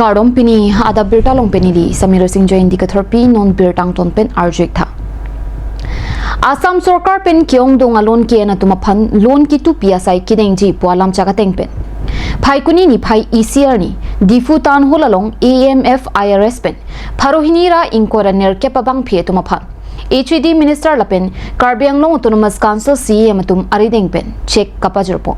Kardom pini ada birtalong penili Samir Singh Jain di kathorpi non birtang ton pen arjek tha Assam sarkar pen kyong dong alon ki na tumaphan loan ki tu PSI kideng ji pualam chaga teng pen phai kuni ni phai ECR ni difu tan holalong AMF IRS pen pharohini ra inkora ner kepa bang phie tumaphan HED minister lapen Karbi Anglong Autonomous Council CM atum arideng pen check kapajurpo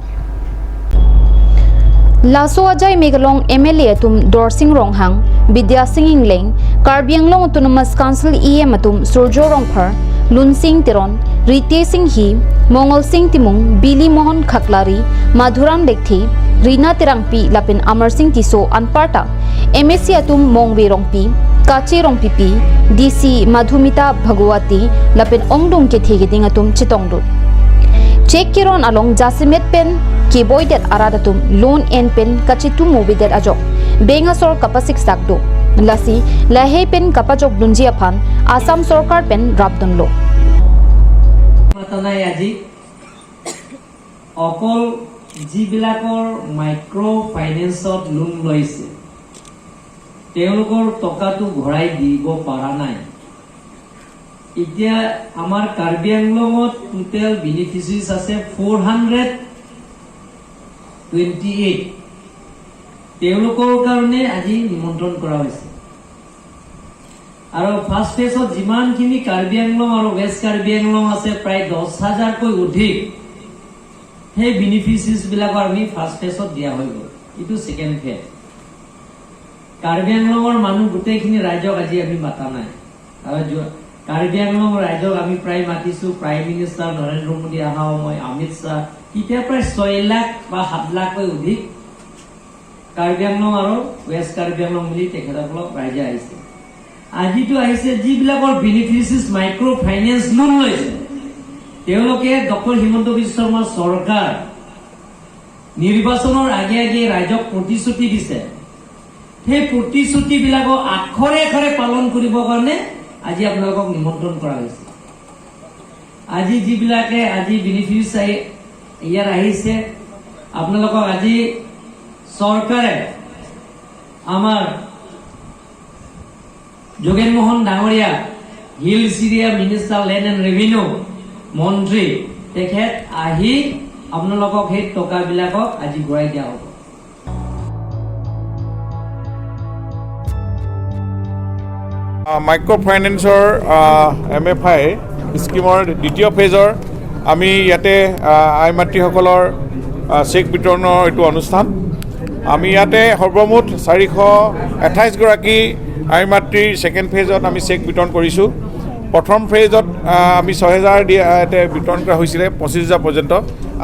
Laso Ajay Megalong MLA atum Dorsing Ronghang Vidya Singh Ingleng Karbi Anglong Autonomous Council EM atum Surjo Rongphar Lunsing Teron Rite Singh Hi Mongol Singh Timung Bili Mohan Khaklari Madhuram Lekthi Rina Terangpi lapin Amar Singh Tiso Anparta MSc atum Mongwe Rongpi Kache Rongpipi DC Madhumita Bhagwati lapin Ongdong ke thegeding atum Chitongdut Check kiron along jasimet pen keyboardet aradatum loan en pen kachitu mobidet ajok benga sor kapasik sakdo lasi lahe pen kapajok dunjia phan Assam sarkar pen rabdon lo মাতা নাই আজি অকল যিবিলাকৰ micro' ফাইনেন্সত loan লৈছে, তেওঁলোকৰ টকাটো ঘূৰাই দিব পৰা নাই। এতিয়া আমাৰ কাৰ্বি আংলঙত টোটেল বেনিফিচিয়াৰিজ আছে 428। তেওঁলোকৰ কাৰণে আজি নিমন্ত্ৰণ কৰা হৈছে। আৰু ফাৰ্ষ্ট ফেজত যিমানখিনি কাৰ্বি আংলং আৰু ৱেষ্ট কাৰ্বি আংলং আছে, প্ৰায় 10 হাজাৰকৈ অধিক সেই বেনিফিচিয়াৰিজ বিলাকৰ আমি ফাৰ্ষ্ট ফেজত দিয়া হৈ গ'ল। এইটো ছেকেণ্ড ফেজ। কাৰ্বি আংলঙৰ মানুহ গোটেইখিনি ৰাইজক আজি আমি মাতা নাই। আৰু কাৰ্বি আংলং ৰাইজক আমি প্ৰায় মাতিছো। প্ৰাইম মিনিষ্টাৰ নৰেন্দ্ৰ মোদী অহা সময়, অমিত শ্বাহ, তেতিয়া প্ৰায় 6 লাখ বা 7 লাখকৈ অধিক কাৰ্বি আংলং আৰু ৱেষ্ট কাৰ্বি আংলং মিলি তেখেতসকলক ৰাইজে আহিছে। আজিতো আহিছে যিবিলাকৰ বেনিফিচিয়াৰিজ মাইক্ৰ' ফাইনেন্স লোন লৈছে, তেওঁলোকে ডক্টৰ হিমন্ত বিশ্ব শৰ্মাৰ চৰকাৰ নিৰ্বাচনৰ আগে আগে ৰাইজক প্ৰতিশ্ৰুতি দিছে, সেই প্ৰতিশ্ৰুতিবিলাকক আখৰে আখৰে পালন কৰিবৰ কাৰণে আজি আপোনালোকক নিমন্ত্ৰণ কৰা হৈছে। আজি যিবিলাকে আজি বেনিফিচিয়াৰী ইয়াত আহিছে, আপোনালোকক আজি চৰকাৰে আমাৰ যোগেন মোহন ডাঙৰীয়া, Hills Area Minister, Land and Revenue মন্ত্ৰী, তেখেত আহি আপোনালোকক সেই টকাবিলাকক আজি ঘূৰাই দিয়া হ'ব। মাইক্ৰ' ফাইনেন্সৰ এমএফআই স্কীমৰ দ্বিতীয় ফেজৰ আমি ইয়াতে আই মাতৃসকলৰ চেক বিতৰণৰ এইটো অনুষ্ঠান। আমি ইয়াতে সৰ্বমুঠ 428গৰাকী আই মাতৃৰ ছেকেণ্ড ফেজত আমি চেক বিতৰণ কৰিছোঁ। প্ৰথম ফেজত আমি 6000 দিয়া ইয়াতে বিতৰণ কৰা হৈছিলে 25,000 পৰ্যন্ত।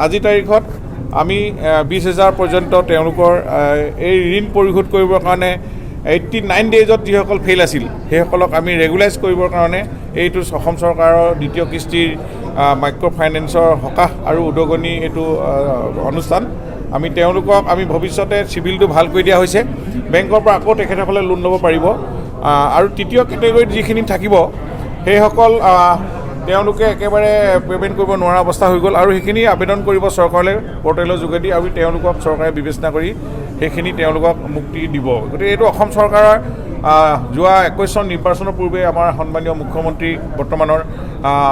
আজিৰ তাৰিখত আমি 20,000 পৰ্যন্ত তেওঁলোকৰ এই ঋণ পৰিশোধ কৰিবৰ কাৰণে 89 ডেইজত যিসকল ফেইল আছিল, সেইসকলক আমি ৰেগুলাইজ কৰিবৰ কাৰণে এইটো অসম চৰকাৰৰ দ্বিতীয় কিস্তিৰ মাইক্ৰ' ফাইনেন্সৰ সকাহ আৰু উদগনি এইটো অনুষ্ঠান। আমি তেওঁলোকক আমি ভৱিষ্যতে চিভিলটো ভাল কৰি দিয়া হৈছে, বেংকৰ পৰা আকৌ তেখেতসকলে লোন ল'ব পাৰিব। আৰু তৃতীয় কেটেগৰীত যিখিনি থাকিব, সেইসকল তেওঁলোকে একেবাৰে পে'মেণ্ট কৰিব নোৱাৰা অৱস্থা হৈ গ'ল আৰু সেইখিনি আবেদন কৰিব চৰকাৰলৈ পৰ্টেলৰ যোগেদি আৰু তেওঁলোকক চৰকাৰে বিবেচনা কৰি সেইখিনি তেওঁলোকক মুক্তি দিব। গতিকে এইটো অসম চৰকাৰৰ যোৱা 21 চন নিৰ্বাচনৰ পূৰ্বে আমাৰ সন্মানীয় মুখ্যমন্ত্ৰী, বৰ্তমানৰ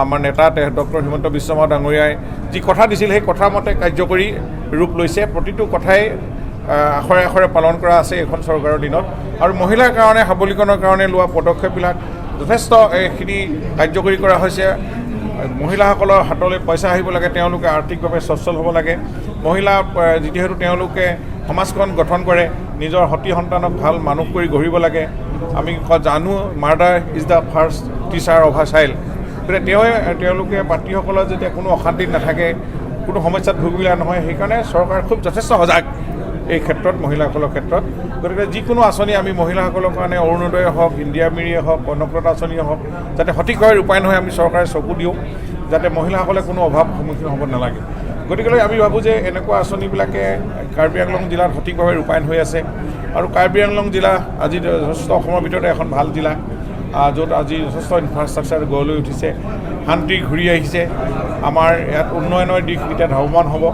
আমাৰ নেতা ডক্টৰ হিমন্ত বিশ্ব শৰ্মা ডাঙৰীয়াই যি কথা দিছিল, সেই কথা মতে কাৰ্যকৰী ৰূপ লৈছে। প্ৰতিটো কথাই আখৰে আখৰে পালন কৰা আছে এইখন চৰকাৰৰ দিনত। আৰু মহিলাৰ কাৰণে সবলীকৰণৰ কাৰণে লোৱা পদক্ষেপবিলাক যথেষ্ট এইখিনি কাৰ্যকৰী কৰা হৈছে। মহিলাসকলৰ হাতলৈ পইচা আহিব লাগে, তেওঁলোকে আৰ্থিকভাৱে সচ্ছল হ'ব লাগে। মহিলা যিহেতু তেওঁলোকে সমাজখন গঠন কৰে, নিজৰ সতি সন্তানক ভাল মানুহ কৰি গঢ়িব লাগে। আমি জানো, "Mother is the first teacher of her child." গতিকে তেওঁলোকে মাতৃসকলৰ যেতিয়া কোনো অশান্তিত নাথাকে, কোনো সমস্যাত ভুগিবলগীয়া নহয়, সেইকাৰণে চৰকাৰ খুব যথেষ্ট সজাগ এই ক্ষেত্ৰত, মহিলাসকলৰ ক্ষেত্ৰত। গতিকে যিকোনো আঁচনি আমি মহিলাসকলৰ কাৰণে, অৰুণোদয় হওক, ইন্দিৰা মিৰিয়ে হওক, কনকলতা আঁচনিয়ে হওক, যাতে সঠিকভাৱে ৰূপায়ণ হয়, আমি চৰকাৰে চকু দিওঁ, যাতে মহিলাসকলে কোনো অভাৱ সন্মুখীন হ'ব নালাগে। গতিকেলৈ আমি ভাবোঁ যে এনেকুৱা আঁচনিবিলাকে কাৰ্বি আংলং জিলাত সঠিকভাৱে ৰূপায়ণ হৈ আছে। আৰু কাৰ্বি আংলং জিলা আজি যথেষ্ট অসমৰ ভিতৰতে এখন ভাল জিলা, য'ত আজি যথেষ্ট ইনফ্ৰাষ্ট্ৰাকচাৰ গঢ় লৈ উঠিছে, শান্তি ঘূৰি আহিছে। আমাৰ ইয়াত উন্নয়নৰ দিশ এতিয়া ধাৱমান হ'ব।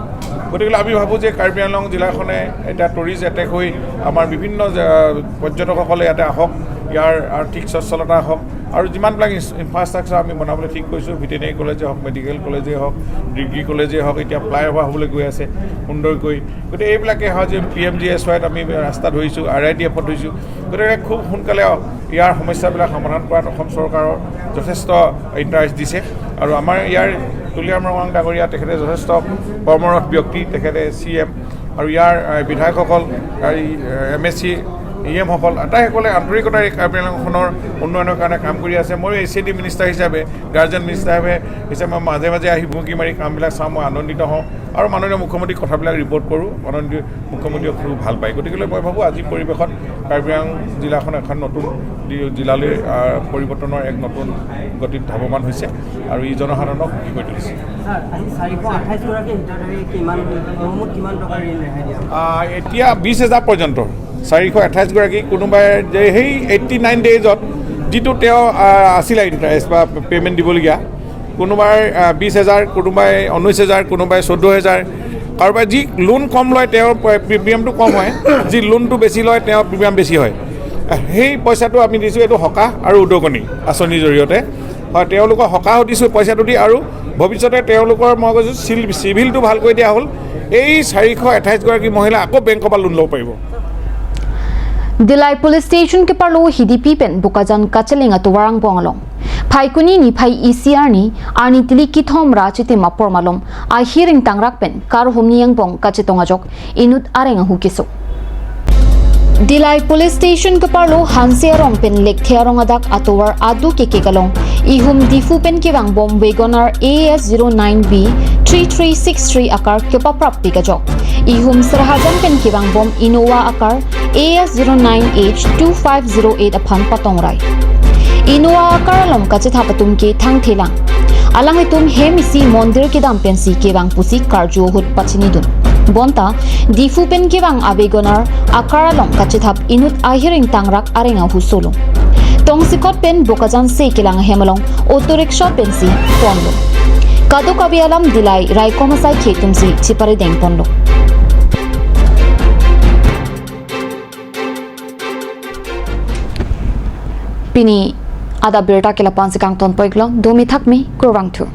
গতিকে আমি ভাবোঁ যে কাৰ্বি আংলং জিলাখনে এতিয়া টুৰিষ্ট এটেক হৈ আমাৰ বিভিন্ন পৰ্যটকসকলে ইয়াতে আহক, ইয়াৰ আৰ্থিক স্বচ্ছলতা হওক আৰু যিমানবিলাক ইনফ্ৰাষ্ট্ৰাকচাৰ আমি বনাবলৈ ঠিক কৰিছোঁ, ভেটেনেৰী কলেজেই হওক, মেডিকেল কলেজেই হওক, ডিগ্ৰী কলেজেই হওক, এতিয়া ফ্লাইঅভাৰ হ'বলৈ গৈ আছে সুন্দৰকৈ। গতিকে এইবিলাকে হয় যে PMGSYত আমি ৰাস্তা ধৰিছোঁ, RIDFত ধৰিছোঁ। গতিকে খুব সোনকালে ইয়াৰ সমস্যাবিলাক সমাধান কৰাত অসম চৰকাৰৰ যথেষ্ট ইণ্টাৰেষ্ট দিছে। আৰু আমাৰ ইয়াৰ তুলিৰাম ৰংহাং ডাঙৰীয়া, তেখেতে যথেষ্ট কৰ্মৰত ব্যক্তি, তেখেতে CM আৰু ইয়াৰ বিধায়কসকল, MSc EMসকল আটাইসকলে আন্তৰিকতাৰে কাৰ্বি আংলংখনৰ উন্নয়নৰ কাৰণে কাম কৰি আছে। ময়ো HAD minister হিচাপে, গাৰ্জেন মিনিষ্টাৰ হিচাপে মই মাজে মাজে আহি ভুমুকি মাৰি কামবিলাক চাওঁ, মই আনন্দিত হওঁ আৰু মাননীয় মুখ্যমন্ত্ৰীক কথাবিলাক ৰিপৰ্ট কৰোঁ। মাননীয় মুখ্যমন্ত্ৰীয়ে খুব ভাল পায়। গতিকেলৈ মই ভাবোঁ আজি পৰিৱেশত কাৰ্বি আংলং জিলাখন এখন নতুন জিলালৈ পৰিৱৰ্তনৰ এক নতুন গতিত ধাৱমান হৈছে আৰু ই জনসাধাৰণক সুখী কৰি তুলিছে। এতিয়া 20,000 পৰ্যন্ত 428 গৰাকী কোনোবাই যে সেই 89 ডেইজত যিটো তেওঁ আছিলে ইণ্টাৰেষ্ট বা পে'মেণ্ট দিবলগীয়া, কোনোবাই 20,000, কোনোবাই 19,000, কোনোবাই 14,000, কাৰোবাই যি লোন কম লয় তেওঁৰ প্ৰিমিয়ামটো কম হয়, যি লোনটো বেছি লয় তেওঁৰ প্ৰিমিয়াম বেছি হয়। সেই পইচাটো আমি দিছোঁ, এইটো সকাহ আৰু উদগনি আঁচনিৰ জৰিয়তে হয়। তেওঁলোকক সকাহো দিছোঁ পইচাটো দি আৰু ভৱিষ্যতে তেওঁলোকৰ মই কৈছোঁ চিভিলটো ভালকৈ দিয়া হ'ল। এই 428 গৰাকী মহিলা আকৌ বেংকৰ পৰা লোন ল'ব পাৰিব। Dilai Police Station ke parlo HDP pen Bokajan kacheling atu warang bongalong. Phai kuni ni phai ECR ni arni tili ki thom ra chiti ma pormalom a hearing tangrak pen kar humni yang bong kachetong ajok inut areng hu kiso. Dilai Police Station ke parlo hanse arong pen lek thiarong adak atowar adu ke ke galong ihum difu pen kewang bom Wagoner AS09B 3363 akar kepaprap pikajok. Ihum Serahajan pen kewang bom Innova akar AS09H 2508 aphan patongrai. Innova akar alom kachethapatum ke thang thelang. Alang itum hemisi mondir ke dam pensi kewang pusi karjo hut pachini dun. Bonta difu pen kewang abegonar akar alom kachethap inut ahiring tangrak arenga husolo. Tongsikot pen Bokajan se kelang hemalong auto rickshaw pensi ponlo. Kado kabialam dilai raikomasai khetumsi chipare deng ponlo. Pini ada berta kela pansi kang ton poiglo domi thakmi kurwang thu.